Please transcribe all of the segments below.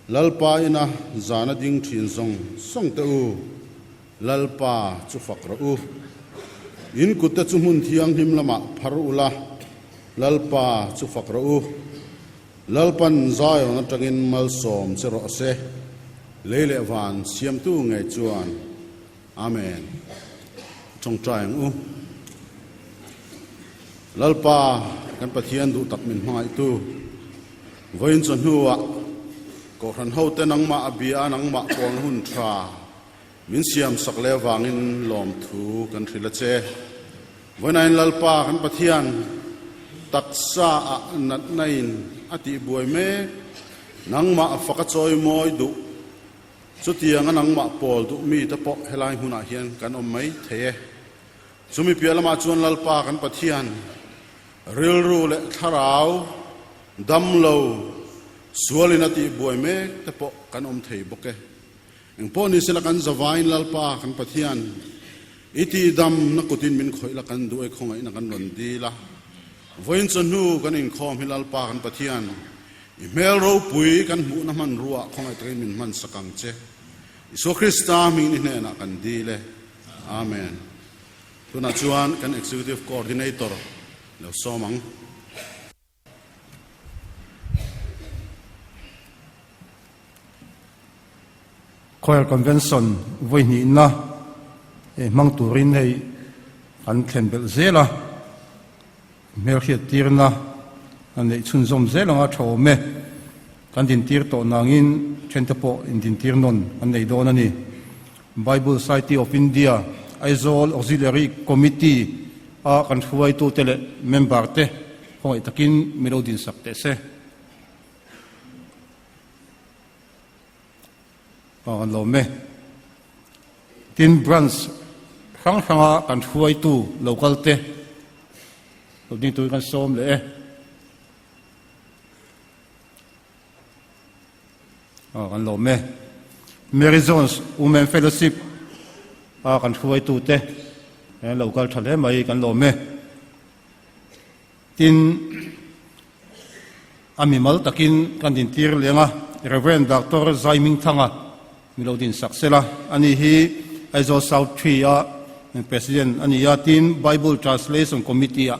Lalpa ina zana ding thin zawng zawng te u, Lalpa chu fak rawh u. In kutte chu hmun thianghlim lamah phar ula, Lalpa chu fak rawh u. Lalpan Zion atangin malsawm che rawh se, lei leh van siamtu ngei chuan. Amen. Tawngtai ang u. Lalpa kan Pathian duh tak min hmangaihtu, vawiin chawhnuah Kohhran hote nangmah a bia a nangmah pawlna hun tha min siam sak leh avangin lawmthu kan hrilh a che. Vawiinain Lalpa kan Pathian taksa ah natna in a tihbuai mek, nangmah a fak a chawimawi duh. Chutianga nangmah pawl duh mite pawh helai hmunah hian kan awm mai thei e. Chumi piah lamah chuan Lalpa kan Pathian rilru leh thlarau damlo sualin a tihbuai mek te pawh kan awm thei bawk e. Engpawh ni sela kan zavaiin Lalpa kan Pathian i tihdam na kutin min khawih la kan duh e khawngaihna kan rawn dil a. Vawiin chawhnu kan inkhawm hi Lalpa kan Pathian I hmel ropui kan hmuhna hmanruah khawngaih takin min hman sak ang che. Isua Krista hming ni hnenah kan dil e. Amen. Tunah chuan kan Executive Coordinator lo sawm ang. Choir Convention vawi hnihna hmang turin hei kan thlen belh zel a. Hmelhriattirna a neih chhunzawm zel anga tha awm e. Kan dintir tawh nangin thente pawh indintir nawn an nei dawn a ni. Bible Society of India, Aizawl Auxiliary Committee a kan hruaitute leh member te khawngaih takin mi lo dinsak teh se. Kan lawm e. Tin, branch hrang hranga kan hruaitu local te lo ding turin kan sawm leh e. Kan lawm e. Mary Jones Women Fellowship a kan hruaitu te local tha hle mai kan lawm e. Tin, a mimal takin kan dintir leng a, Rev. Doctor Zaimingthanga mi lo dinsak sela, ani hi Aizawl South Tree-a President a ni a, tin, Bible Translation Committee-ah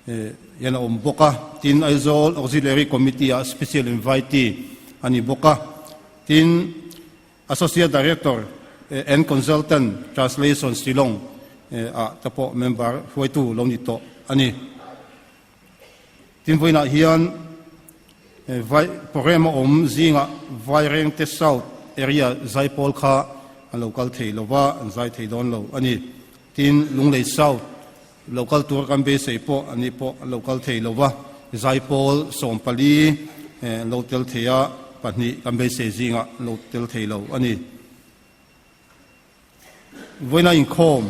hian a awm bawk a, tin, Aizawl Auxiliary Committee-ah Special Invitee a ni bawk a, tin, Associate Director and Consultant Translation Shillong ah te pawh member hruaitu lo ni tawh a ni. Tin vawiinah hian vai program a awm zingah Vairengte South area zaipawl kha an lo kal thei lova, an zai thei dawn lo a ni. Tin Lunglei South lo kal tur kan beisei pawh an ni pawh an lo kal thei lova, zaipawl 14 an lo tel thei a, pahnih kan beisei zingah an lo tel thei lo a ni. Vawiina inkhawm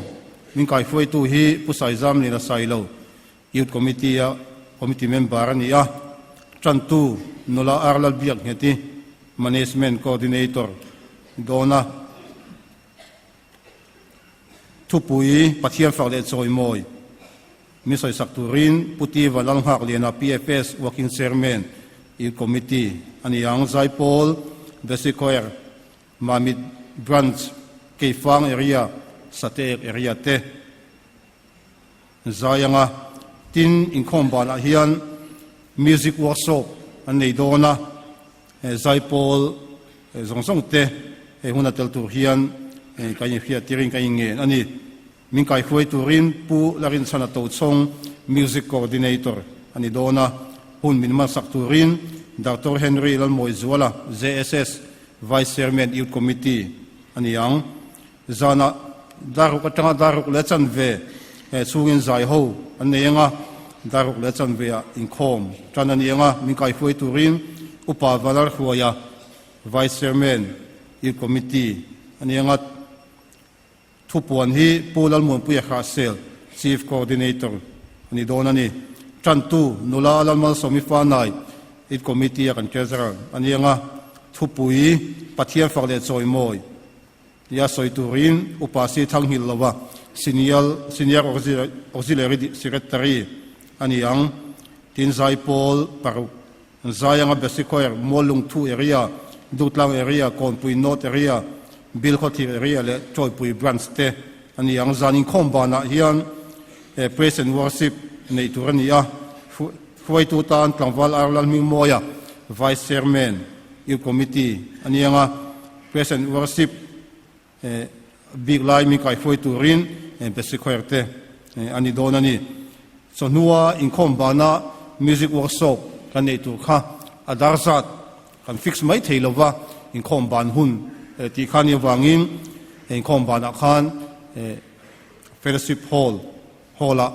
min kaihruaitu hi Pu Saizam Lina Sailo, Youth Committee a committee member a ni a, tantu nula R Lalbiakngheti, Management Coordinator dawn a. Thupui, Pathian fak leh chawimawi min sawisak turin Pu Tiva Lalnghakliana PFS Working Chairman Youth Committee a ni ang. Zaipawl, Basic Choir, Mamit Branch, Keifang Area, Sateek Area te zai anga tin inkhawm banah hian Music Workshop an nei dawn a. Zaipawl zawng zawng te he huna tel tur hian kan inhriat tirin kan inngen a ni. Min kaihruai turin Pu Larinchhana Tochhawng Music Coordinator a ni dawn a, hun min hmansak turin Doctor Henry Lalmawizuala JSS Vice Chairman Youth Committee a ni ang. Zanah daruk atanga daruk leh chanve chhungin zai ho an nei anga, daruk leh chanve ah inkhawm tan a ni anga, min kaihruai turin Upa Valar Hruaia, Vice Chairman, Youth Committee a ni anga, thupuan hi Pu Lalmuanpuia Hrahsel, Chief Coordinator a ni dawn a ni. Tantu Nula Lalmalsawmi Fanai, Youth Committee a kan Treasurer a ni anga, thupui Pathian fak leh chawimawi Tia sawi turin Upa Si Thanghil lova Senior Senior Auxiliary Secretary a ni ang. Tin Zaipawl paruk Zaianga Basic Choir Muallungthu Area Dutlang Area, Kawnpui North Area, Bilkhawthlir Area leh Chawipui Branch te a ni ang. Zan inkhawm banah hian Praise and Worship neih tur a ni a, hruaitu tan Tlangval Ar Lalhmingmawia, Vice Chairman, Youth Committee a ni ang a, Praise and Worship bik lai min kaihruai turin Besi Choir te a ni dawn a ni. Chawhnua inkhawm bana Music Workshop kan neih tur kha a dar zat kan fix mai thei lova, inkhawm ban hun tih kha ni avangin inkhawm banah khan Fellowship Hall hall ah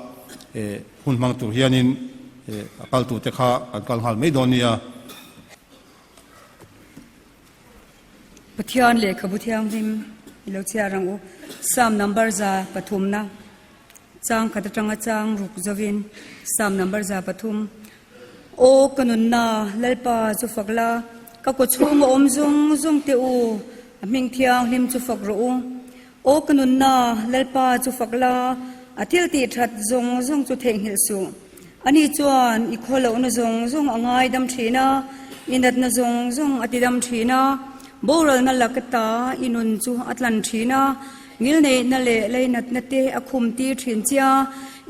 hun hmang tur hianin a kal turte kha kan kal nghal mai dawn nia. Pathian lehkhabu thianghlim i lo chhiar ang u. Psalm number 300 na chang khat atanga chang ruk zovin Psalm number 300. Aw ka nunna Lalpa chu fak la, ka kaw chhunga awm zung zung teh u, a hming thianghlim chu fak rawh u. Aw ka nunna Lalpa chu fak la, a thil tih that zawng zawng chu theihnghilh suh. Ani chuan i khaw lohna zawng zawng a ngaidam thin a, i natna zawng zawng a tidam thin a, boralna lak ata i nun chu a tlan thin a, ngilneihna leh leinatna te a khum tir thin che a,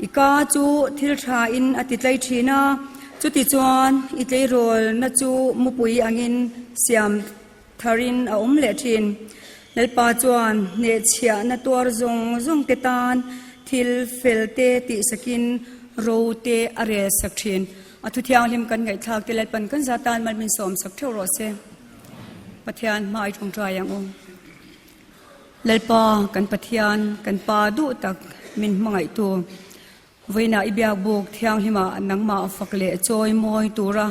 i ka chu thil tha in a titlai thin a, chutichuan i tleirawlna chu mupui angin siam tharin a awm leh thin. Lalpa chuan hnehchhiahna tuar zawng zawng te tan thil fel te tihsakin ro te a rel sak thin. A thu thianghlim kan ngaihthlak te Lalpan kan za tan mal min sawm sak theuh rawh se. Pathian hma i tawngtai ang u. Lalpa kan Pathian kan Pa duh tak min hmangaihtu. Vawiinah i biakbuk thianghlimah nangmah fak leh chawi mawi tura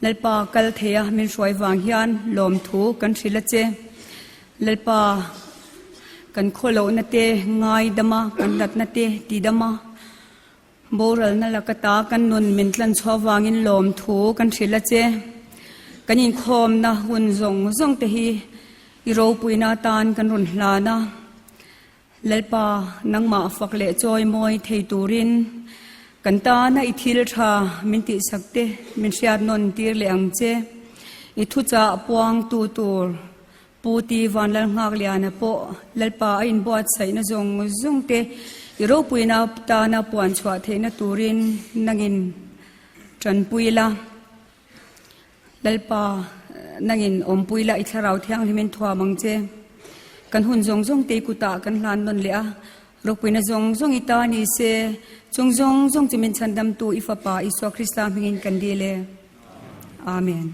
Lalpa kal theia min hruai vang hian lawmthu kan hrilh a che. Lalpa, kan khawlohna te ngai dama, kan natna te ti dama, boralna laka ta kan nun min tlan chhuah vangin lawmthu kan hrilh a che. Kan inkhawmna hun zawng zawng te hi i ropuina atan kan rawn hlan a. Lalpa, nangmah fak leh chawi mawi thei turin kan tana i thil tha min tihsak te min hriat nawn tir leh ang che. I thuchah puangtu tur Pu Ti Vanlalnghakliana pawh Lalpa a inbuatsaihna zawng zawng te i ropuina tana puan chhuah theihna turin nangin tanpui la. Lalpa, nangin awmpui la i thlarau thianghlimin thuam ang che. Kan hun zawng zawng te i kutah kan hlan nawn leh a, ropuina zawng zawng i ta ni se, chung zawng zawng chu min chhandamtu i Fapa Isua Krista hmingin kan dil e. Amen.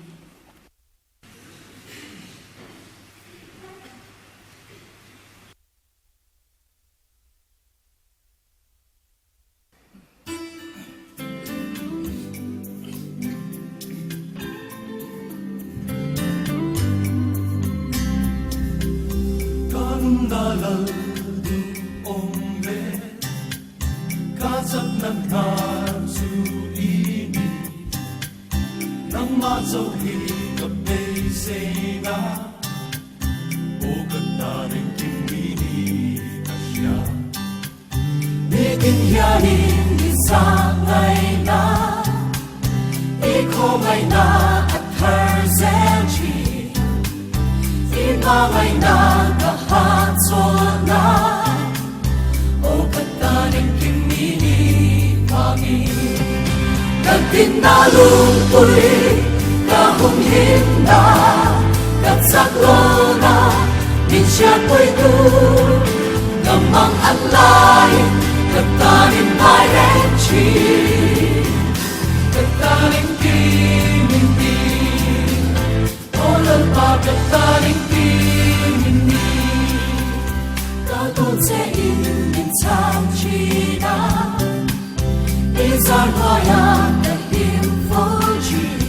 Nitin hianin i zah ngaihna, i khawngaihna a thar zel thin. I hmangaihna ka hahchawlhna, aw ka tan engkim mi ni vangin. Ka dinna lungpui ka humhimna, ka chak lawna min hriatpuitu. Ka mang an lai, ka tan in ngai reng thin. Ka tan engkim in ti, aw Lalpa ka tan engkim in ni. Ka dun che in min chhang thin a, i zar hnuaiah ka hlim fo thin.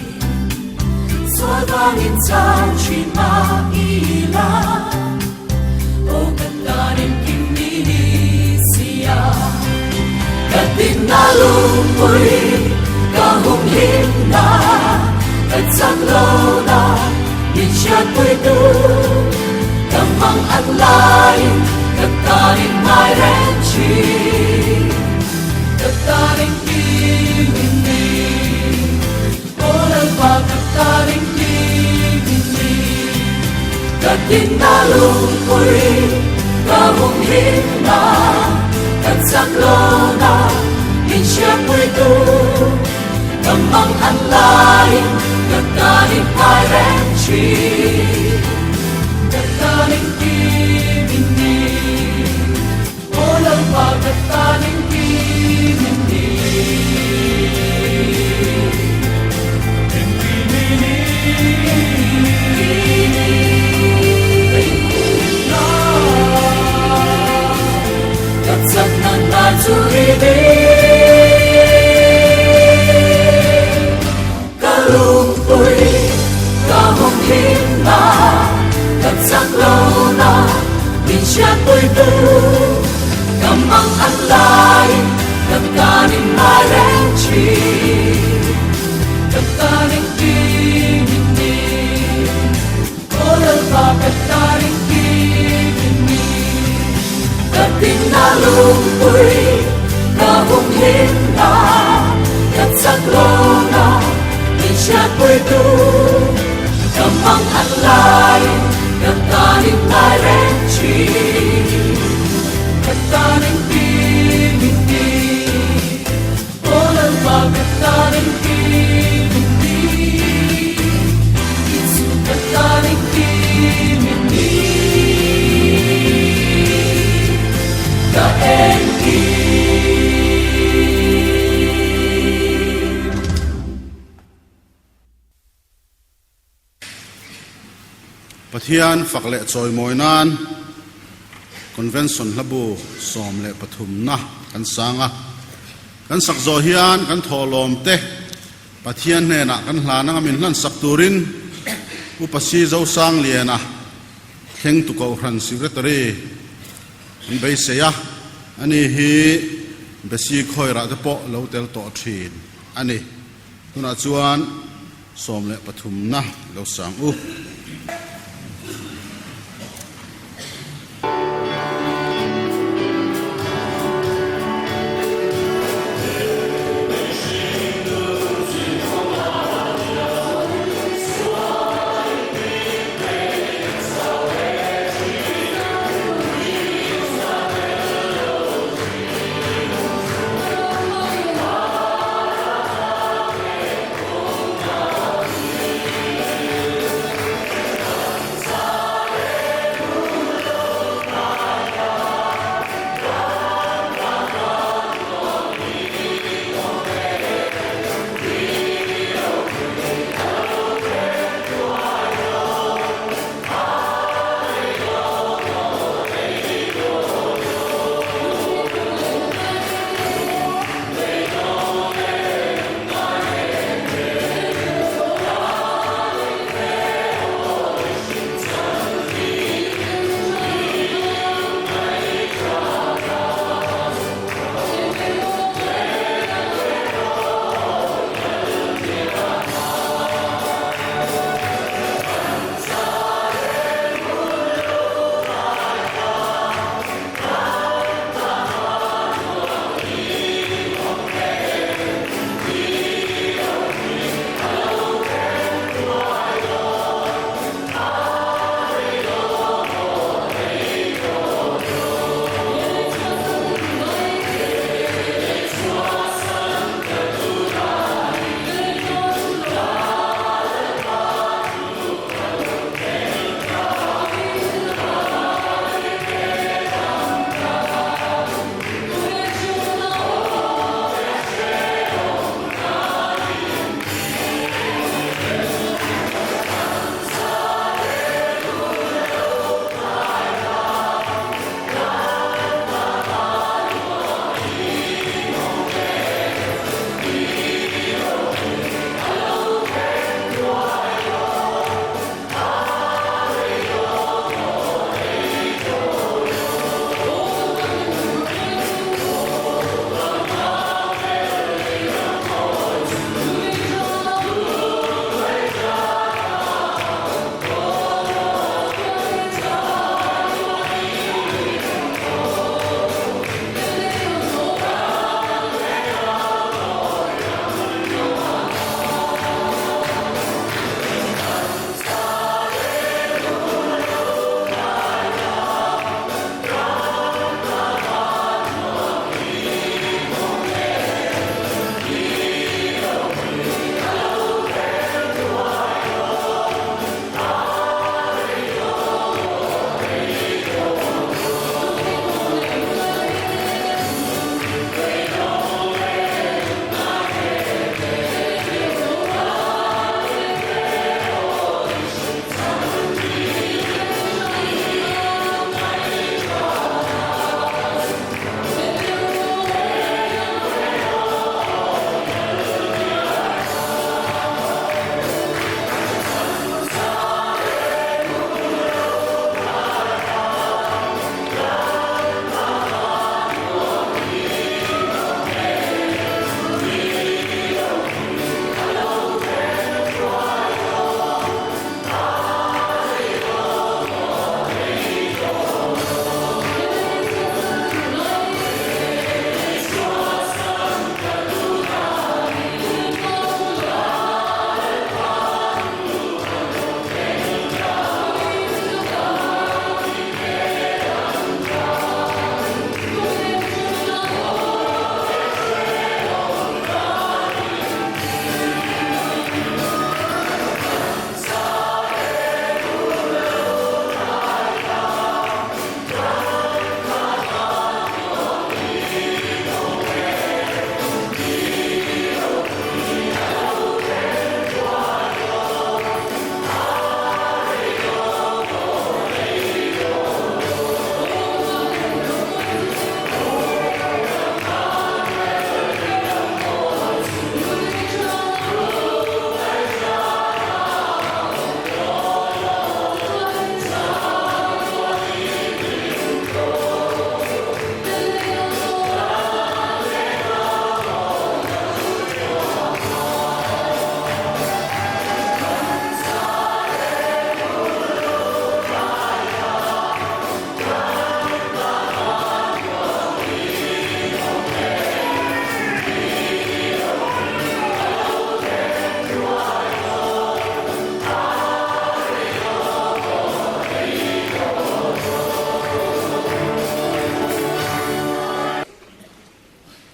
Sual vangin chhang thin mah ila, aw ka tan engkim mi ni sia. Ka dinna lungpui ka humhimna, ka chak lohna min hriatpuitu. Ka mang an laiin ka tan in ngai reng thin. Ka tan engkim in ni, aw Lalpa ka tan engkim in ni. chak lo na min hriatpui tu ka mang an laiin ka tan in ngai reng thin ka tan engkim in ni aw Lalpa ka tan engkim in ni engkim i ni ka inhum na ka chakna hna chu i ni ka lungpui ka hawng him na ka chak lo na min hriatpui tu ka mang an laiin ka tan in ngai reng thin ka tan engkim in ni aw Lalpa ka tan engkim in ni ka tinna lungpui ka hawng him na ka chak lo na min hriatpui tu ka mang an laiin ka tan in ngai reng thin ka tan engkim in ni aw Lalpa ka tan engkim in ni Isu ka tan engkim in ni ka engkim. Pathian fak leh chawimawi nan Convention hlabu 13 na kan sang a. Kan sak zawh hian kan thawhlawm te Pathian hnenah kan hlan anga min hlan sak turin Upa Si Zosangliana thlengtu Kohhran Secretary an beisei a, ani hi Besi Khawirah te pawh lo tel tawh thin a ni. Tunah chuan 13 na lo sang u.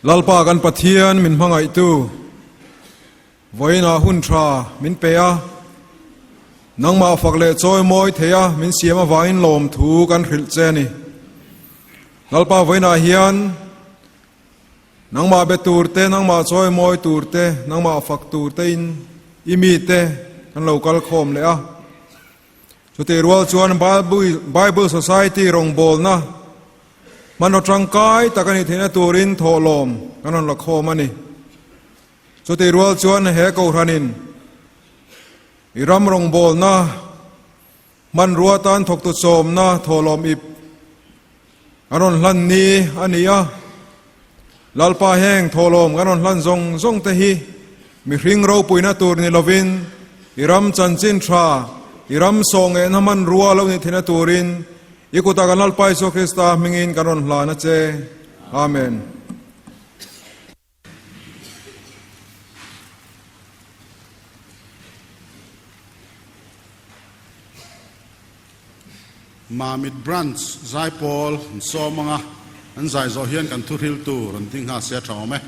Lalpa kan Pathian min hmangaihtu, vawiinah hun tha min pe a, nangmah fak leh chawi mawi thei a min siam avangin lawmthu kan hrilh che a ni. Lalpa vawiinah hian nangmah be tur te, nangmah chawi mawi tur te, nangmah fak tur tein i mite kan lo kal khawm leh a. Chutih rual chuan Bible Society rawngbawlna hmanraw tangkai tak a nih theihna turin thawhlawm kan rawn la khawm a ni. Chutih rual chuan he Kohhranin i ram rawngbawlna hmanrua tan thawktu sawmna thawhlawm ip an rawn hlan ni a ni a. Lalpa heng thawhlawm kan rawn hlan zawng zawng te hi mihring ropuina tur ni lovin i ram chanchin tha, i ram sawhnghehna hmanrua lo nih theihna turin i kutah kan Lalpa Isua Krista hmingin kan rawn hlan a che. Amen. Mamit Branch Zaipawl an sawm anga an zai zawh hian kan thuhril tur an ding nghal se a tha awm e.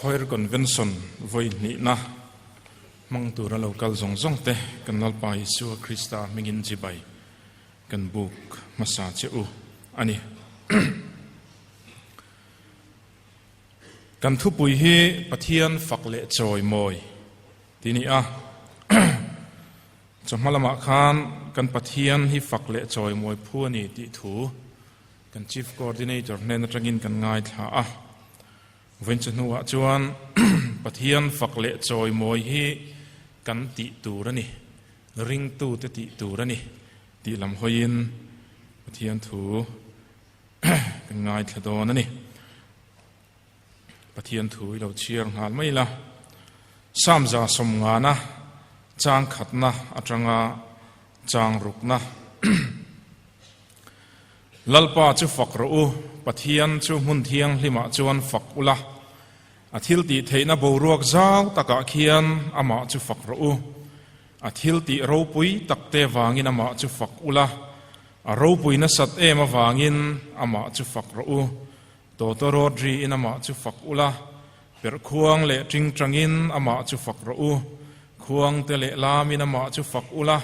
Choir Convention vawi hnihna Hmang tura lo kal zawng zawng te kan Lalpa Isua Krista hmingin chibai kan buk hmasa che u a ni. Kan thupui hi Pathian fak leh chawi mawi ti ni a. Chawhma lamah khan kan Pathian hi fak leh chawi mawi phu a ni tih thu kan Chief Coordinator hnen atangin kan ngaithla a. Vawiin chu hnuah chuan Pathian fak leh chawimawi hi kan tih tur a ni, ringtute tih tur a ni tih lam hawiin Pathian thu kan ngaithla dawn a ni. Pathian thu i lo chhiar nghal mai la. Samza sawmngana chang khatna atanga chang rukna Lalpa chu fak rawh u, Pathian chu hmun thianghlimah chuan fak ula, a thil tih theihna boruak zau takah khian amah chu fak rawh u. A thil tih ropui takte vangin amah chu fak ula, a ropui nasat em avangin amah chu fak rawh u. Tawtawrawt riin amah chu fak ula, perh khuang leh tingtangin amah chu fak rawh u. Khuangte leh lamin amah chu fak ula,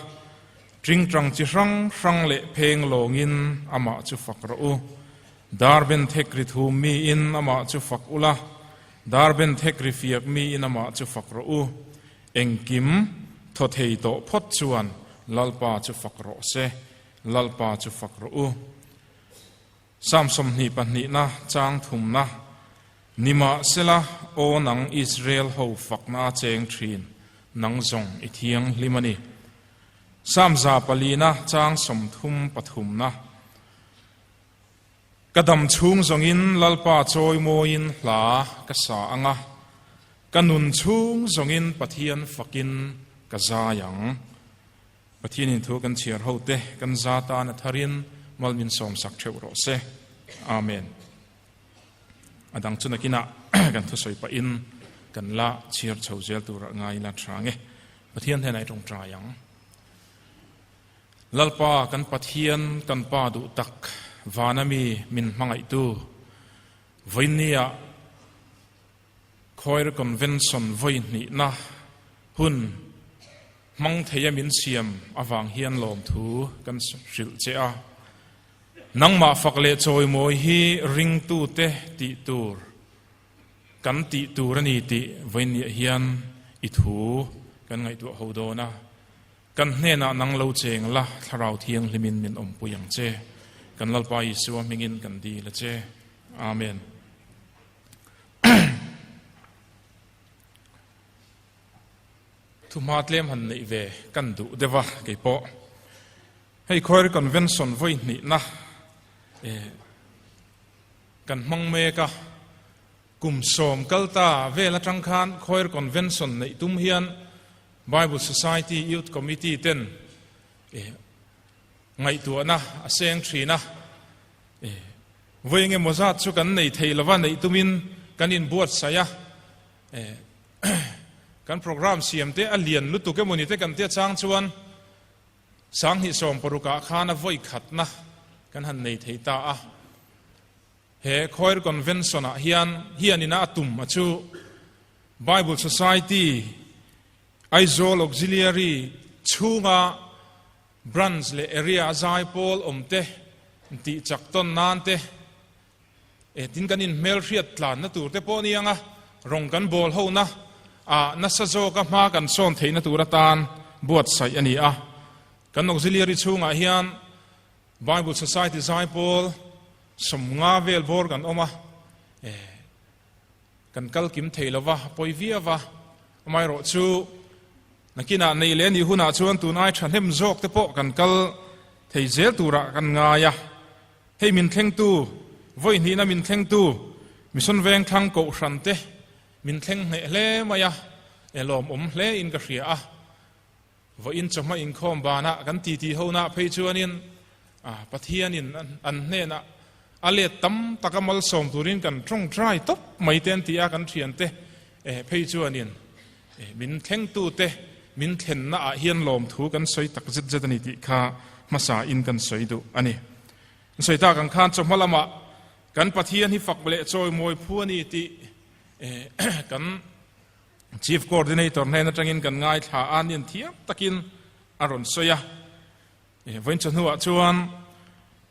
Tingtang chi hrang hrang leh pheng lawngin amah chu fak rawh u. Darben thek ri thum miin amah chu fak ula, darben thek ri fiak miin amah chu fak rawh u. Engkim thaw thei tawh phawt chuan Lalpa chu fak rawh se, Lalpa chu fak rawh u. Psalm 22na chang thumna, Nimahsela, aw nang Israel ho fakna a cheng thin, nang zawng i thianghlim a ni. Psalm 4 na chang 30 pathumna, Ka dam chhung zawngin Lalpa chawimawiin hla ka sa ang a, ka nun chhung zawngin Pathian fakin ka zai ang. Pathianin thu kan chhiar ho te kan za tan a tharin mal min sawmsak theuh rawh se. Amen. A dang chu nakinah kan thusawi pahin kan la chhiar chho zel turah ngai ila tha nge. Pathian hnenah i tawngtai ang. Lalpa kan Pathian kan Pa duh tak vana mi min hmangaihtu vawinia Choir Convention vawi hnihna hun hmang theia min siam avang hian lawmthu kan hrilh che a. Nangmah fak leh chawimawi hi ringtute tih tur kan tih tur a ni tih vawiinniah hian i thu kan ngaihtuah ho dawn a. Kan hnenah nang lo cheng la, Thlarau Thianghlimin min awmpui ang che. Kan Lalpa Isua hmingin kan dil a che. Amen. Thuhma tlem han neih ve kan duh deuh a kei pawh. Hei Choir Convention vawi hnihna kan hmang mek a, kum sawm kal ta vel atang khan Choir Convention neih tum hian Bible Society Youth Committee ten ngaihtuahna a seng thin a. Vawi engemaw zat chu kan nei thei lova neih tumin kan inbuatsaih a, kan programme siam te a lian lutuk emaw ni te kan tia chang chuan sanghnih sawm parukah khan a vawi khatna kan han nei thei ta a. He Choir Convention ah hian hianina a tum a chu Bible Society Aizawl Auxiliary chhunga Branch leh area a zai pawl awm te tih chak tawn nan te, eh tin kan inhmelhriat tlanna tur te pawh a ni ang a, rawng kan bawl hona ah nasa zawka hma kan sawn theihna tur atan buatsaih a ni a. Kan auxiliary chhungah hian Bible Society zai pawl 50 vel bawr kan awm a, eh Kan kal kim thei lo va, a pawi viau va. Amaherawh chu nakinah neih leh anih hunah chuan tun ai thahnem zawk te pawh kan kal thei zel turah kan ngai a. Hei min thlengtu, vawi hnihna min thlengtu, Mission Vengthlang Kohhran te min thleng hneh hle mai a, e lawmawm hle in ka hria a. Vawiin chawhma inkhawm banah kan titi hona phei chuanin Pathianin an hnenah a let tam taka malsawm turin kan tawngtai tawp mai te an ti a, kan thiante phei chuanin min thlengtute min thlenna ah hian lawmthu kan sawi tak zet zet a ni tih kha hmasa in kan sawi duh a ni. Kan sawi tak ang khan chawhma lamah kan Pathian hi fak leh chawimawi phu a ni tih kan. Chief Coordinator hnen atangin kan ngaithla a, nian thiam takin a rawn sawi a. Vawiin chawhnuah chuan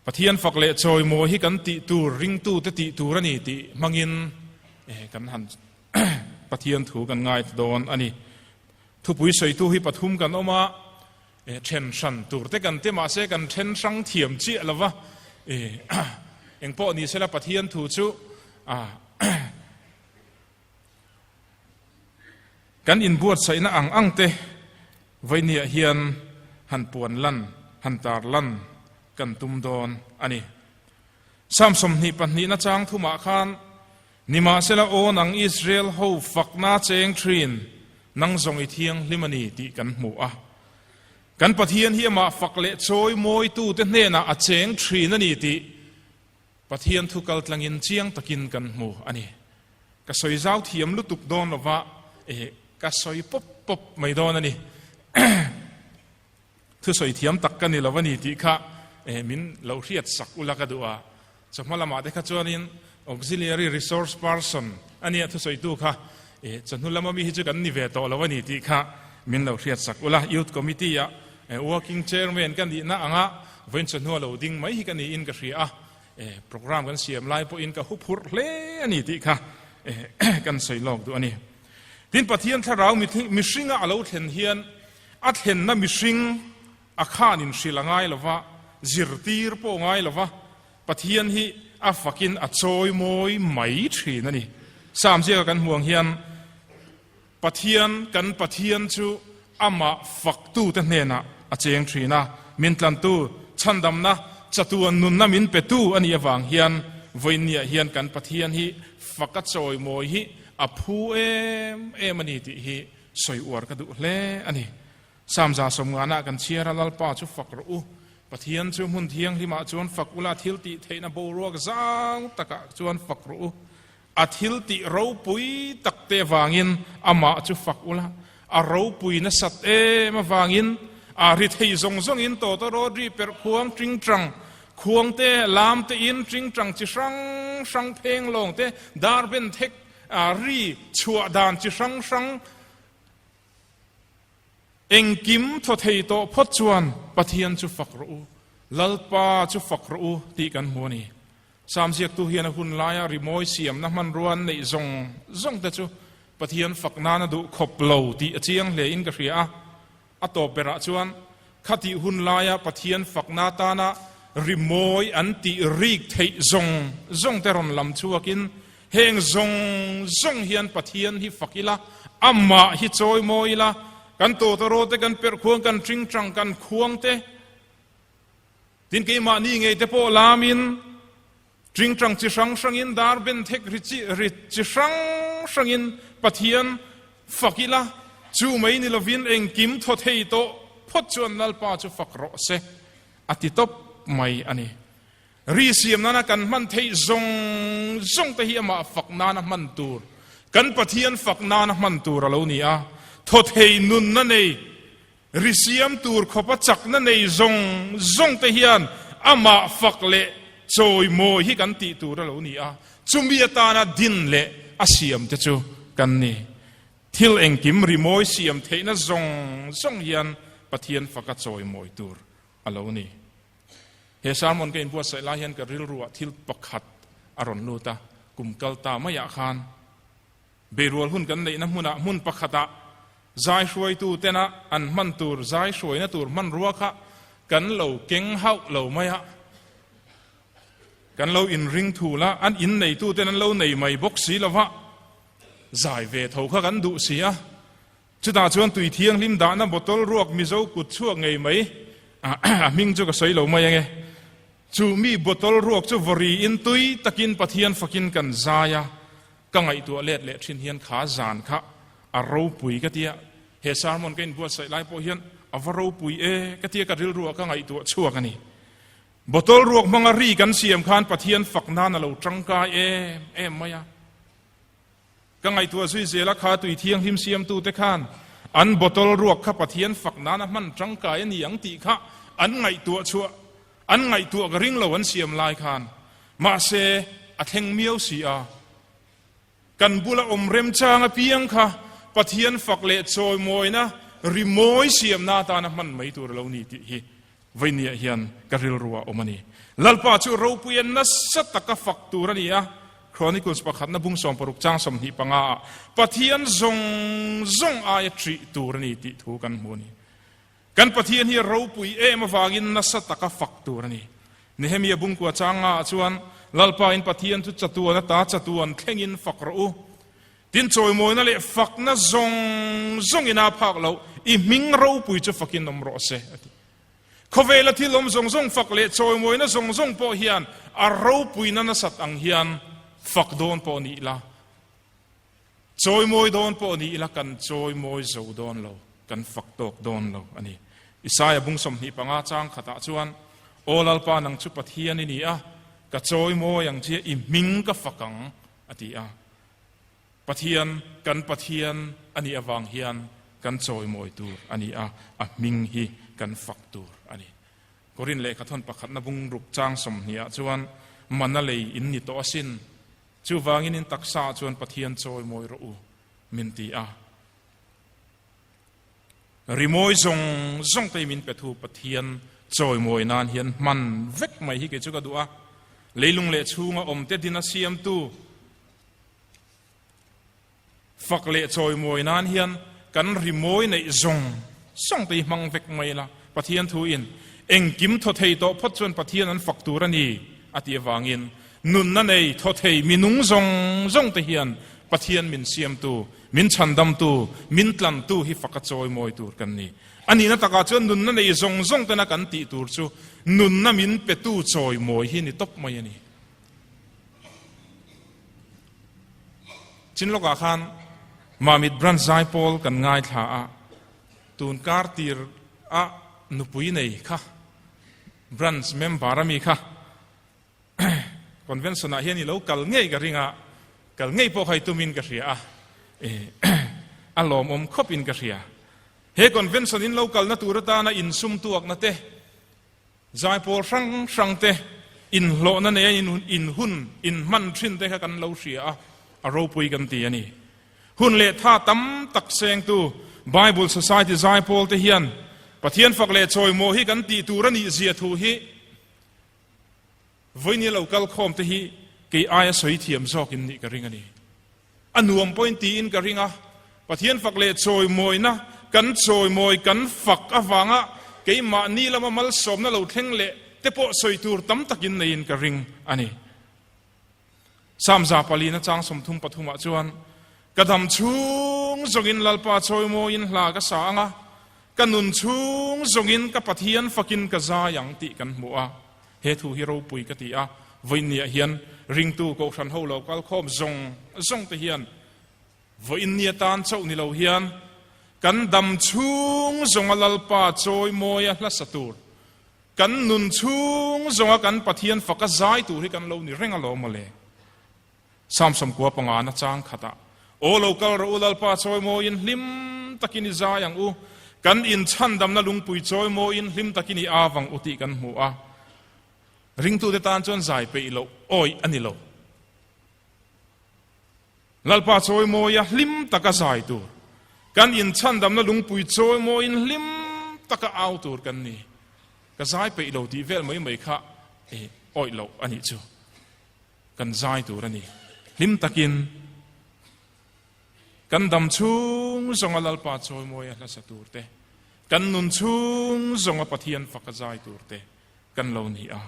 Pathian fak leh chawimawi hi kan tih tur, ringtute tih tur a ni tih hmangin kan han Pathian thu kan ngaithla dawn a ni. Thupui sawitu hi pathum kan awm a, then hran tur te kan ti mahse kan then hrang thiam chiah lo va, engpawh ni sela Pathian thu chu Kan inbuatsaihna ang ang te vawinia hian han puan lan, han tar lan kan tum dawn a ni. Psalm 22 na chang thumah khan, Nimahsela aw nang Israel ho fakna cheng thin, nang zawng i thianghlim a ni tih kan hmu a. Kan Pathian hi amah fak leh chawi mawitute hnenah a cheng thin a ni tih Pathian thu kal tlangin chiang takin kan hmu a ni. Ka sawi zau thiam lutuk dawn lova, eh, ka sawi pawp pawp mai dawn a ni. Thu sawi thiam tak ka ni lo a ni tih kha, eh, min lo hriat sak ula ka duh a. Chawhma lamah te kha chuanin Auxiliary Resource Person a nia thu sawitu kha, eh, chawhnu lama mi hi chu kan ni ve tawh lo a ni tih kha min lo hriat sak ula. Youth Committee-ah Working Chairman ka nihna anga vawiin chawhnu a lo ding mai hi ka niin ka hria a, programme kan siam lai pawhin ka huphurh hle a ni tih kha kan sawi lawk duh a ni. Tin, Pathian thlarau mihringa a lo thlen hian a thlenna mihring a khanin hrilh a ngai lo va, zirtir pawh a ngai lo va, Pathian hi a fakin a chawimawi mai thin a ni. Psalm ziaka kan hmuh ang hian, Pathian, kan Pathian chu amah faktute hnenah a cheng thin a, min tlantu, chhandamna, chatuan nunna min petu a nih avang hian vawiinniah hian kan Pathian hi faka chawimawi hi a phu em em a ni tih hi sawi uar ka duh hle a ni. Psalm 150 ah kan chhiar a, Lalpa chu fak rawh u, Pathian chu hmun thianghlimah chuan fak ula, thil tih theihna boruak zau takah chuan fak rawh u. A thil tih ropui tak te avangin amah chu fak ula, a ropui nasat em avangin a ri thei zawng zawngin tawtawrawt ri perh khuang tingtang khuang te, lam te in tingtang chi hrang hrang pheng lawng te, dar ben thek ri chhuah dan chi hrang hrang engkim thaw thei tawh phawt chuan Pathian chu fak rawh u, Lalpa chu fak rawh u tih kan hmu a ni. Psalm ziaktu hian a hun laia rimawi siamna hmanrua an neih zawng zawng te chu Pathian fak nan a duh khawp lo tih a chiang hle in ka hria a. A tawp berah chuan khatih hun laia Pathian fakna atana rimawi an tih rik theih zawng zawng te rawn lam chhuakin heng zawng zawng hian Pathian hi fak ila, amah hi chawimawi ila, kan tawtawraw te, kan perhkhuang, kan tingtang, kan khuang te, Tin, keimahni ngei te pawh lamin tingtang chi hrang hrangin dar ben thek ri chi ri chi hrang hrangin Pathian fak ila, chu mai ni lovin engkim thaw thei tawh phawt chuan Lalpa chu fak rawh se, a ti tawp mai a ni. Ri siam nana kan hman theih zawng zawng te hi amah fak nana hman tur, kan Pathian fak nana hman tur a lo ni a, thaw thei nunna nei Ri siam tur khawpa chakna nei zawng zawng te hian amah fak leh chawimawi hi kan tih tur a lo ni a, chumi atana din leh a siam te chu kan ni. Thil engkim rimawi siam theihna zawng zawng hian Pathian faka chawimawi tur a lo ni. He sermon ka inbuatsaih lai hian ka rilruah thil pakhat a rawn lut a, kum kal ta maiah khan Beirual hun kan neihna hmunah hmun pakhatah zai hruaitu tena an hman tur zai hruaina tur hmanrua kha kan lo keng hauh lo mai a, kan lo inring thul a, an inneitu ten an lo nei mai bawk si lo va, zai ve tho kha kan duh si a. Chutah chuan tui thianghlim dahna bottle ruak Mizo kut chhuak ngei mai, a hming chu ka sawi lo mai ange, chu mi bottle ruak chu vawriin tui takin Pathian fakin kan zai a, Ka ngaihtuah let leh thin hian kha zan kha a ropui ka tia, he sermon ka inbuatsaih lai pawh hian a va ropui e ka tia ka rilruah ka ngaihtuah chhuak a ni. Bottle ruak hmanga ri kan siam khan Pathian fak nan a lo tangkai em em mai a. Ka ngaihtuah zui zel a, kha tui thianghlim siamtute khan an bottle ruak kha Pathian fak nan a hman tangkai a ni ang tih kha an ngaihtuah chhuah an ngaihtuah ka ring lo an siam lai khan. Mahse, a thleng miau si a. Kan bula awm remchang apiang kha. Pathian fak leh chawimawina rimawi siamna atana hman mai tur a lo ni tih hi Vawinia hian ka rilru ah awm a ni. Lalpa chu ropuia nasa taka fak tur a ni a, Chronicles pakhatna bung 60 chang 25 ah Pathian zawng zawng aia ṭih tur a ni tih thu kan hmu a ni. Kan Pathian hi a ropui em avangin nasa taka fak tur a ni. Nehemia bungkua chang nga ah chuan Lalpa in Pathian chu chatuan ata chatuan thlengin fak rawh u. Tin, chawimawina leh fakna zawng zawngin a phak loh, i hming ropui chu fakin awm rawh se, a ti. Khawvela thil awm zawng zawng fak leh chawimawina zawng zawng pawh hian a ropuina nasat ang hian fak dawn pawh ni ila, chawimawi dawn pawh ni ila kan chawimawi zo dawn lo, kan fak tawk dawn lo a ni. Isaia bung 25 chang khatah chuan, Aw Lalpa, nang chu Pathian i ni a, ka chawimawi ang che, i hming ka fak ang, a ti a. Pathian, kan Pathian a nih avang hian kan chawimawi tur a ni a, a hming hi kan fak tur a ni. Korin lehkhathawn pakhatna bung ruk chang 20 ah chuan, Mana lei in ni tawh asin, chuvangin in taksa ah chuan Pathian chawimawi rawh u, min ti a. Rimawi zawng zawng te hi min pe thu Pathian chawimawi nan hian hman vek mai hi kei chu ka duh a. Leilung leh chhunga awmte dina siamtu fak leh chawimawi nan hian kan rimawi neih zawng zawng te hi hmang vek mai ila. Pathian thu in engkim thaw thei tawh phawt chuan Pathian an fak tur a ni a tih avangin nunna nei thaw thei minung zawng zawng te hian Pathian min siamtu Min chhandamtu, min tlantu hi faka chawimawi tur kan ni. A nihna takah chuan nunna nei zawng zawng tena kan tih tur chu nunna min petu chawimawi hi ni tawp mai a ni. Chin lawkah khan Mamit Branch Zaipawl kan ngaithla a, tun kar tir a nupui nei kha Branch member a mi kha Convention ah hian i lo kal ngei ka ring a, kal ngei pawh kha i tumin ka hria a, a lawmawm khawp in ka hria. He convention in lo kalna tur atana insum tuakna te, zaipawl hrang hrang te, inhlawhna neia inhun inhman thin te kha kan lo hria a, a ropui kan ti a ni. Hun leh tha tam tak sengtu Bible Society zaipawl te hian Pathian fak leh chawimawh hi kan tih tur a nih zia thu hi Vawinia lo kal khawm te hi kei aia sawi thiam zawk in nih ka ring a ni. A nuam pawhin tiin ka ring a, Pathian fak leh chawimawina kan chawimawi kan fak avanga keimahni lama malsawmna lo thleng leh te pawh sawi tur tam takin neiin ka ring a ni. Psalm 4 na chang 33 ah chuan, Ka dam chhung zawngin Lalpa chawimawiin hla ka sa ang a, ka nun chhung zawngin ka Pathian fakin ka zai ang tih kan hmu a. He thu hi ropui ka ti a, vawiinniah hian ringtu kohhran ho lo kalkhawm zawng zawng te hian vawiinni atan chauh ni lo hian kan dam chhung zawnga Lalpa chawimawia hla sa tur Kan nun chhung zawnga kan Pathian faka zai tur hi kan lo ni reng alawm mawle. Psalm 95 na chang khatah, Aw lo kal rawh u Lalpa chawimawiin hlim takin i zai ang u, kan inchhandamna lungpui chawimawiin hlim takin i av ang u tih kan hmu a. Ringtute tan chuan zai peih loh awih a ni lo. Lalpa chawimawia hlim taka zai tur, kan inchhandamna lungpui chawimawiin hlim taka au tur kan ni. Ka zai peih lo tih vel mai mai kha awih loh a nih chu. Kan zai tur a ni. Hlim takin kan dam chhung zawnga Lalpa chawimawia hlasa tur te, kan nun chhung zawnga Pathian faka zai tur te kan lo ni a.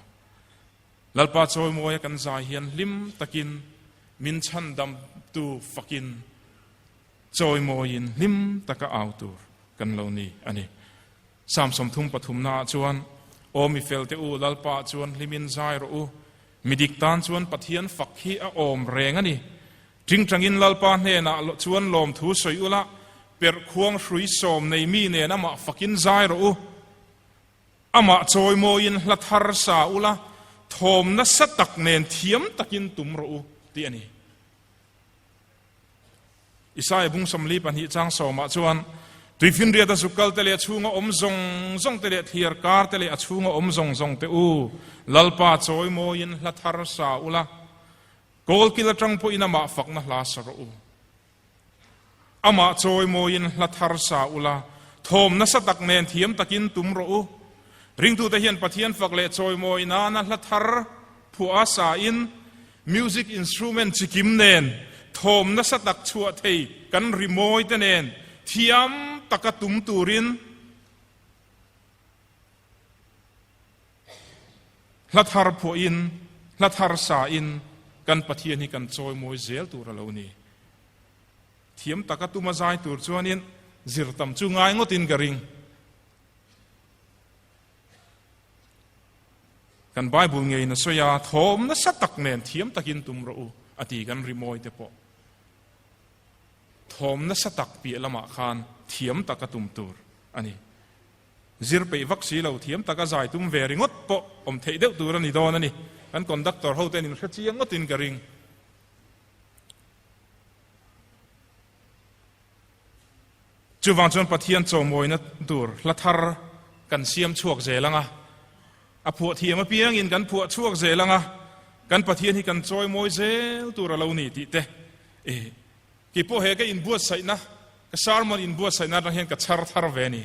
Lalpa chawimawia kan zai hian hlim takin min chhandamtu fakin chawimawiin hlim taka au tur kan lo ni a ni. Psalm 33 naah chuan, Aw mi felte u, Lalpa chuan hlimin zai rawh u, mi dik tan chuan Pathian fak hi a awm reng a ni. Tingtangin Lalpa hnenah chuan lawmthu sawi ula, perh khuang hrui sawm nei mi nen amah fakin zai rawh u. Amah chawimawiin hla thar sa ula, thawm nasa tak nen thiam takin tum rawh u, tih a ni. Isaia bung 42 chang sawmah chuan, Tuifinriat a zuk kal te leh a chhunga awm zawng zawng te leh thliar kar te leh a chhunga awm zawng zawng te u, Lalpa chawimawiin hla thar sa ula, kawlkil atang pawhin amah fakna hla sa rawh u. Amah chawimawiin hla thar sa ula, thawm nasa tak nen thiam takin tum rawh u. Ringtute hian Pathian fak leh chawimawi nana hla thar phuah a sain music instrument chikim nen thawm nasa tak chhuah thei kan rimawi te nen thiam taka tum turin Hla thar phuahin, hla thar sain kan Pathian hi kan chawimawi zel tur a lo ni. Thiam taka tuma zai tur chuanin zir tam chu ngai ngawtin ka ring. Kan Bible ngeiin a sawi a, thawm nasa tak nen thiam takin tum rawh u a ti kan rimawi te pawh. Thawm nasa tak piah lamah khan thiam taka tum tur a ni. Zir peih vak si lo, thiam taka zai tum ve ringawt pawh awm theih deuh tur a ni dawn a ni. Kan conductor ho ten in hre chiang ngawtin ka ring. Chuvang chuan Pathian chawmawina tur hla thar kan siam chhuak zel ang a, a phuah thiam apiangin kan phuah chhuak zel ang a, kan Pathian hi kan chawimawi zel tur a lo ni tih te e Kei pawh he ka inbuatsaihna, ka sermon inbuatsaihna atang hian ka chhar thar ve a ni.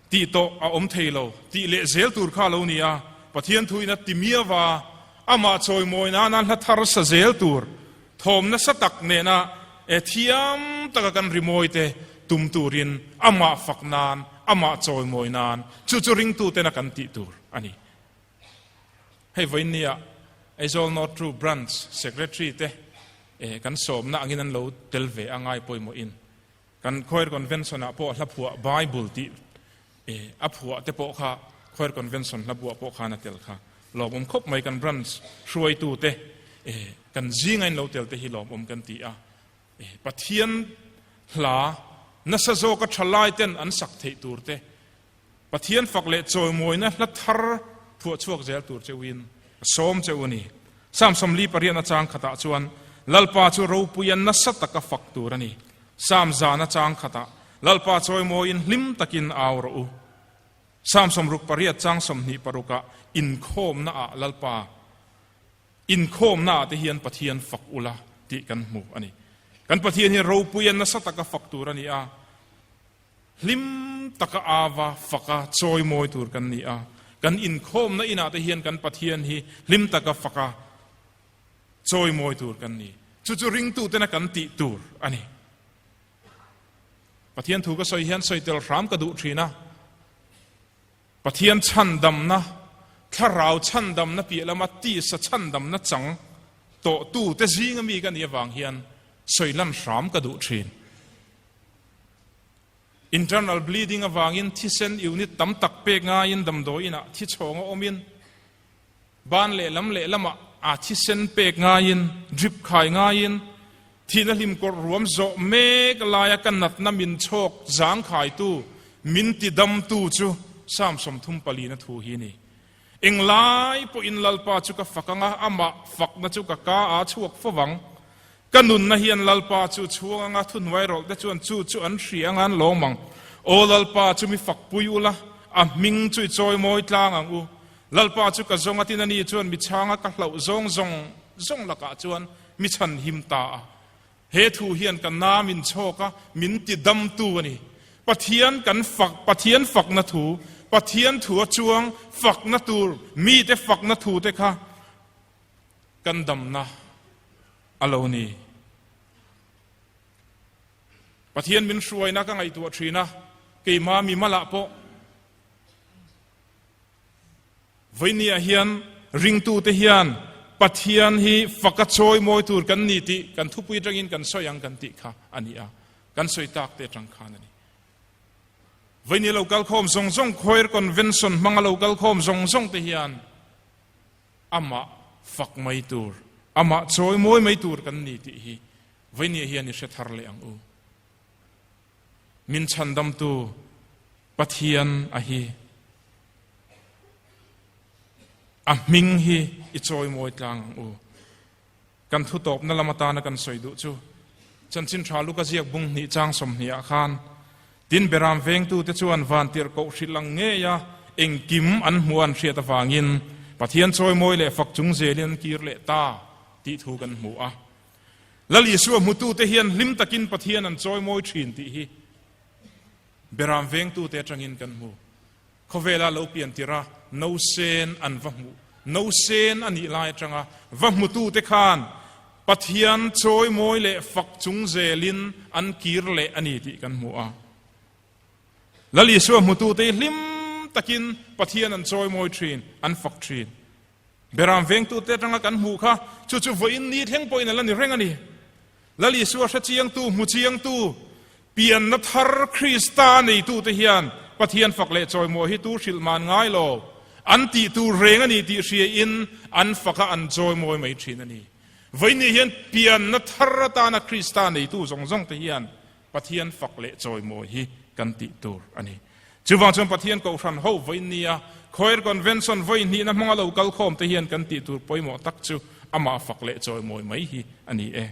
Tih tawh a awm thei lo, tih leh zel tur kha a lo ni a, Pathian thuin a ti miau a, amah chawimawi nana hla thar sa zel tur, thawm nasa tak nena e thiam taka kan rimawi te tum turin amah fak nan, amah chawimawi nan, chu chu ringtutena kan tih tur a ni. Hei vawiinnia Aizawl North True Branch Secretary te kan sawmna angin an lo tel ve a ngai pawimawhin kan Choir Convention ah pawh hla phuah Bible tih a phuah te pawh kha Choir Convention hla buah pawh khan a tel kha lawmawm khawp mai kan branch hruaitu te kan zinga in lo tel te hi lawmawm kan ti a Pathian hla nasa zawka thalai ten an sak theih tur te Pathian fak leh chawimawina hla thar phuah chhuak zel tur cheuhin a sawm cheu a ni. Psalm 48 a chang khatah chuan, Lalpa chu ropuia nasa taka fak tur a ni. Psalm zan a chang khatah, Lalpa chawimawiin hlim takin au rawh u. Psalm 68 chang 26 ah, Inkhawmnaah Lalpa, inkhawmnaah te hian Pathian fak ula tih kan hmu a ni. Kan Pathian hi ropuia nasa taka fak tur a ni a. Hlim taka ava faka chawimawi tur kan ni a, kan inkhawmna inah te hian kan Pathian hi hlim taka faka chawimawi tur kan ni. Chu chu ringtutena kan tih tur a ni. Pathian thu ka sawi hian sawi tel hram ka duh thin a. Pathian chhandamna, thlarau chhandamna piah lama tisa chhandamna chang tawhtute zinga mi ka nih avang hian sawi lan hram ka duh thin. Internal bleeding avangin thisen unit tam tak pek ngaiin damdawiinah thi chhawnga awmin ban lehlam lehlamah a thisen pek ngaiin drip khai ngaiin thihna hlim kawrh ruam zawh mek laia ka natna min chhawk zangkhaitu min tidamtu chu Psalm 34 na thu hi a ni. Englai pawhin Lalpa chu ka fak anga amah fakna chu ka ka a chhuak fo vang. Ka nunna hian Lalpa chu chhuang anga thuhnuai rawlh te chuan chu chu an hria anga an lawm ang. Aw Lalpa chu mi fakpui ula, a hming chu i chawimawi tlang ang u. Lalpa chu ka zawng a tin a ni chuan mi chhanga ka hlauh zawng zawng zawng lakah chuan mi chhan him ta a. He thu hian ka na min chhawk a, min ti damtu a ni. Pathian kan fak, Pathian fakna thu, Pathian thu a chuang fakna tur, mite fakna thu te kha kan damna a lo ni. Pathian min hruaina ka ngaihtuah thin a, keima mi malah pawh vawinia hian ringtute hian Pathian hi faka chawimawi tur kan ni tih kan thupui atangin kan sawi ang kan tih kha a ni a, kan sawi tak te atang khan a ni. Vawinia lo kalkhawm zawng zawng, Choir Convention hmanga lo kalkhawm zawng zawng te hian Amah fak mai tur, amah chawimawi mai tur kan ni tih hi vawinia hian i hre thar leh ang u. Min chhandamtu Pathian a hi a hming hi i chawimawi tlang ang u. Kan thu tawpna lam atana kan sawi duh chu Chanchin Tha Luka ziak bung hnih chang 20 ah khan tin Beram vengtute chuan vantirhkoh hrilh ang ngeia engkim an hmuh an hriat avangin Pathian chawimawi leh fak chung zelin an kir leh ta tih thu kan hmu a. Lal Isua hmutute hian hlim takin Pathian an chawimawi thin tih hi Beram vengtute atangin kan hmu. Khawvela lo pian tirh a nosen an va hmuh, nosen a nih lai atanga va hmutute khan Pathian chawimawi leh fak chung zelin an kir leh a ni tih kan hmu a. Lal Isua hmutute hi hlim takin Pathian an chawimawi thin, an fak thin. Beram vengtute atanga kan hmuh kha chu chu vawiin ni thleng pawhin a la ni reng a ni. Lal Isua hre chiangtu, hmu chiangtu, pianna thar Krista neitute hian Pathian fak leh chawimawi hi tu hrilh man ngai lo, an tih tur reng a ni tih hriain an fak a an chawimawi mai thin a ni. Vawiin ni hian pianna thar atana Krista neitu zawng zawng te hian Pathian fak leh chawimawi hi kan tih tur a ni. Chuvang chuan Pathian Kohhran ho vawiin nia Choir Convention vawi hnihna hmanga lo kal khawm te hian kan tih tur pawimawh tak chu amah fak leh chawimawi mai hi a ni e.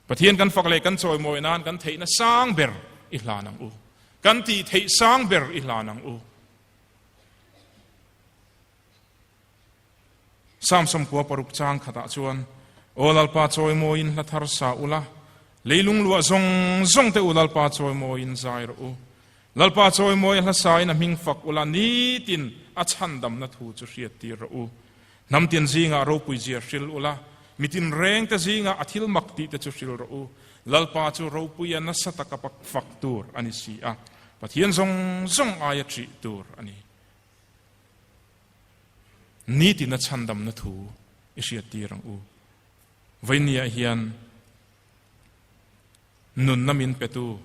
Pathian kan fak leh kan chawimawi nan kan theihna sang ber i hlan ang u. Kan tih theih sang ber i hlan ang u. Psalm 96 chang khatah chuan, Aw Lalpa chawimawiin hla thar sa ula, leilung luah zawng zawng te u Lalpa chawimawiin zai rawh u. Lalpa chawimawi a hla sain a hming fak ula, nitin a chhandamna thu chu hriattir rawh u. Hnam tin zingah ropui zia hril ula, mitin rengte zingah a thil mak tih te chu hril rawh u. Lalpa chu ropuia nasa taka fak tur a ni si a, Pathian zawng zawng aia ṭih tur a ni. Nitina chhandamna thu i hriattir ang u. Vawinia hian nunna min petu,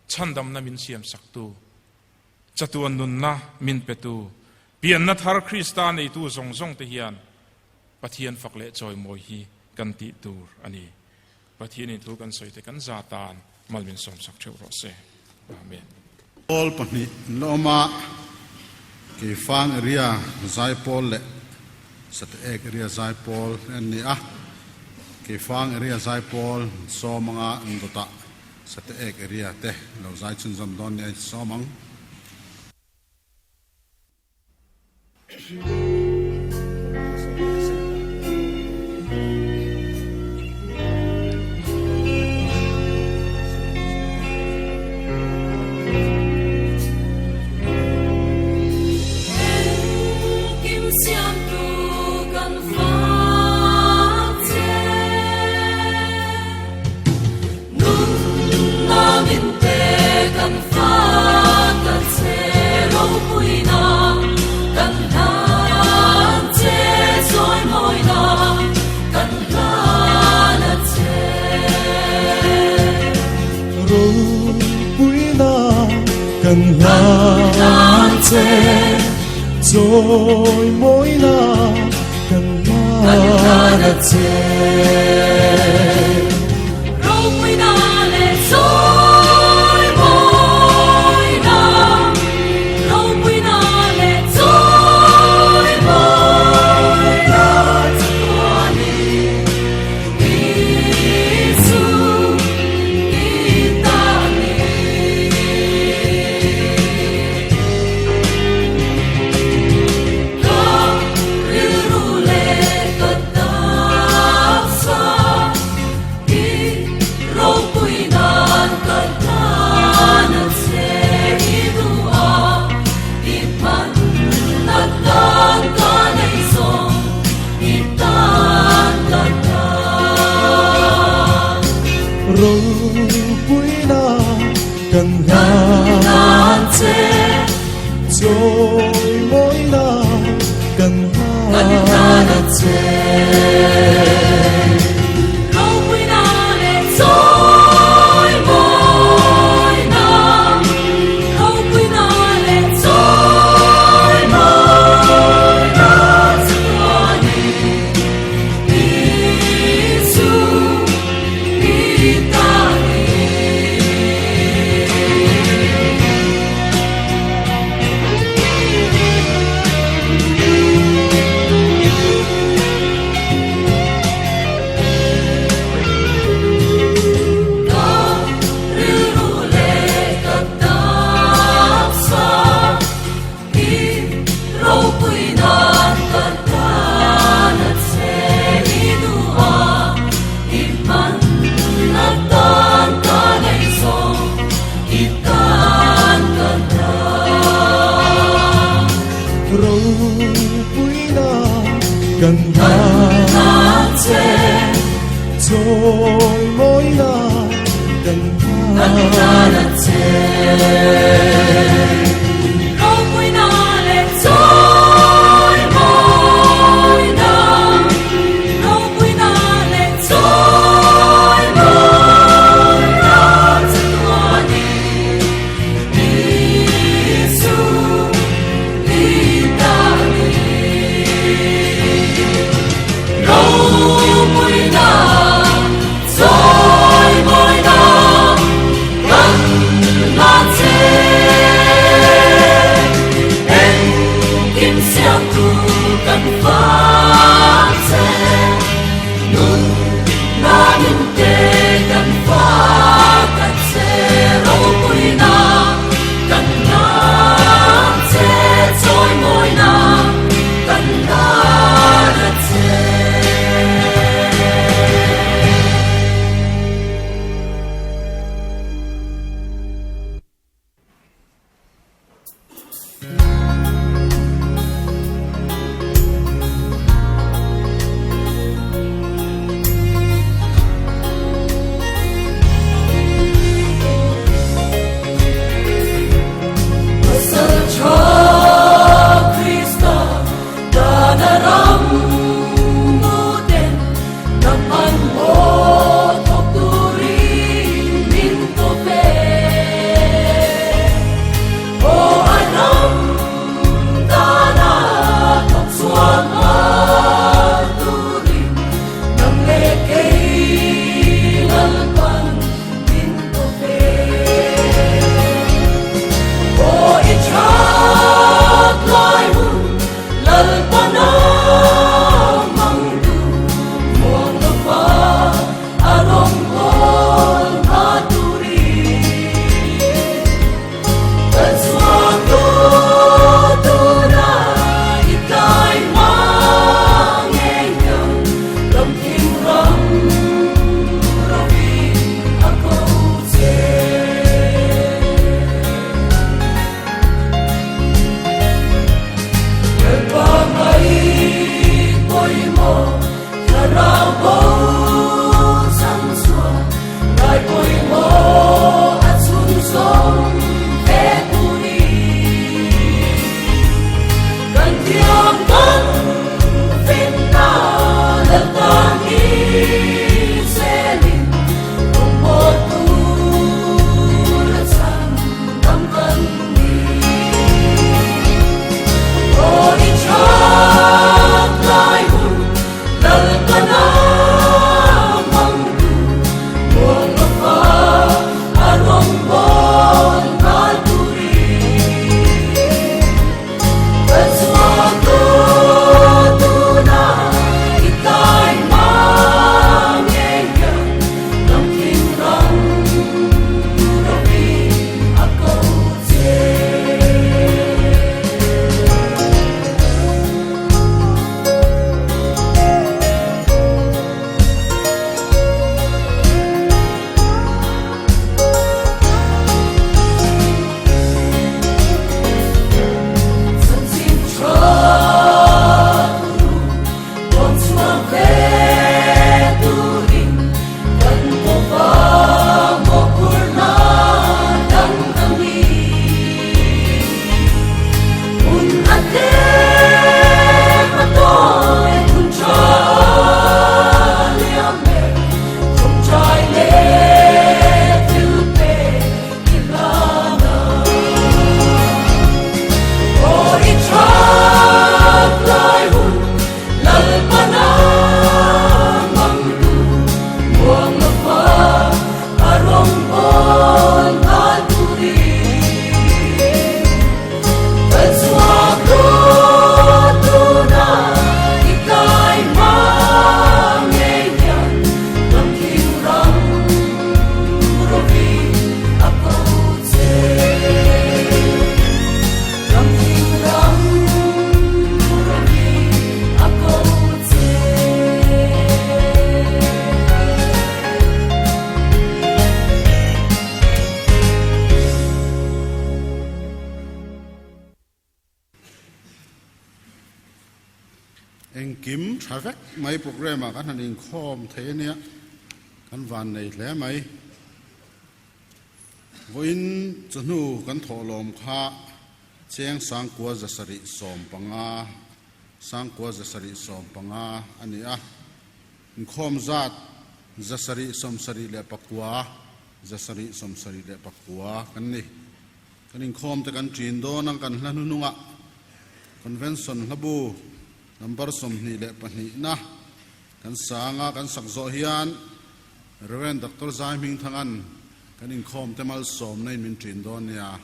chhandamna min siamsaktu, chatuan nunna min petu, pianna thar Krista neitu zawng zawng te hian Pathian fak leh chawimawi hi kan tih tur a ni. Pathianin thu kan sawi te kan za tan mal min sawmsak theuh rawh se. Amen. Pawl pahnih an la awm a, Keifang area Zaipawl leh Sateek area Zaipawl an ni a. Keifang area Zaipawl an sawm anga an dawtah Sateek area te lo zai chhunzawm dawn nia sawm ang. Kan hlan che Chawimawina kan hlan a che. Ropuina leh chawimawina, ropuina leh chawimawina chatuanin Isu i ta ni. Ropuina, chawimawina kan hlan che. Engkim tha vek mai programme ah kan han inkhawm thei ania, kan van nei hle mai. Vawiin chawhnu kan thawhlawm kha cheng sangkua 775, sangkua 715 a ni a. Inkhawm zat 779, 779 kan ni. Kan inkhawm te kan ṭin dawn ang kan hla hnuhnungah Convention hlabu number 22 na kan sanga kan sak zawh hian Rev. Doctor Zai Hmingthanga'n kan inkhawm te malsawmna in min ṭin dawn nia.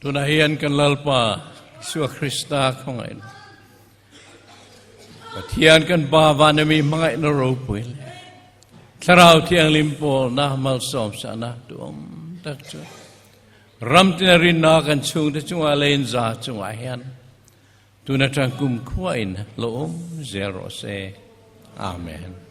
Tunah hian kan Lalpa Isua Krista khawngaihna, Pathian kan Pa van ami hmangaihna ropui leh Thlarau Thianghlim pawlna malsawmsahna duhawm tak chu ram tina rinna kan chhungte chungah leh inza chungah hian tun atang kumkhua in lo awm zel rawh se. Amen.